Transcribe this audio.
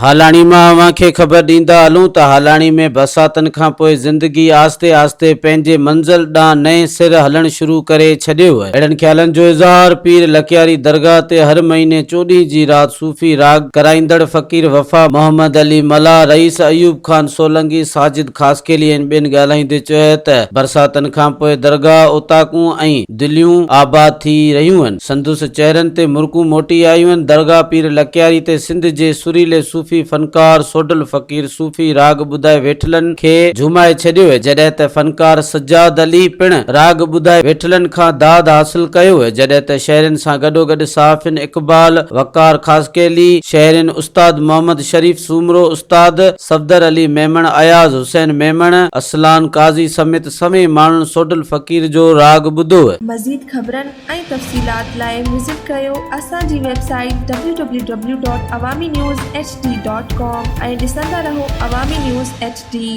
هالاڻي مان اوهان کي خبر ڏيندا هلون ته هالاڻي ۾ برساتن کان پوء زندگي آهستي آهستي پنهنجي منزل ڏانهن نئين سر هلڻ شروع ڪري ڇڏيو. اهڙن خيالن جو اظهار پير لڪياري درگاهه تي هر مهيني چوڏهين جي رات صوفي راڳ ڪرائيندڙ فقير وفا محمد علي ملاح، رئيس ايوب خان سولنگي، ساجد خاصخيلي ۽ ٻين ڳالهائيندي چيو ته برساتن کان پوء درگاهه اوطاقون ۽ دليون آباد ٿي رهيون هن. سندس چهرن تي مرڪون موٽي آيون هن. درگاهه پير لڪياري تي سنڌ جي سريلي صوفي فنڪار سوڍل فقير صوفي راڳ ٻڌائي ويٺلن کي جهومائي ڇڏيو هي. جڏهن ته فنڪار سجاد علي پڻ راڳ ٻڌائي ويٺلن کان داد حاصل ڪيو هي. جڏهن ته شهرين سان گڏوگڏ صحافين اقبال وقار خاصخيلي، شهرين استاد محمد شريف سومرو، استاد صفدر علي ميمڻ، اياز حسين ميمڻ، ارسلان قاضي سميت سوين ماڻهن سوڍل فقير جو راڳ ٻڌو. مزيد خبرن ۽ تفصيلات لاء وزٽ ڪريو اسان جي website W W W dot Awami news H D dot com ۽ ڏسندا رهو عوامي نيوز ايڇ ڊي.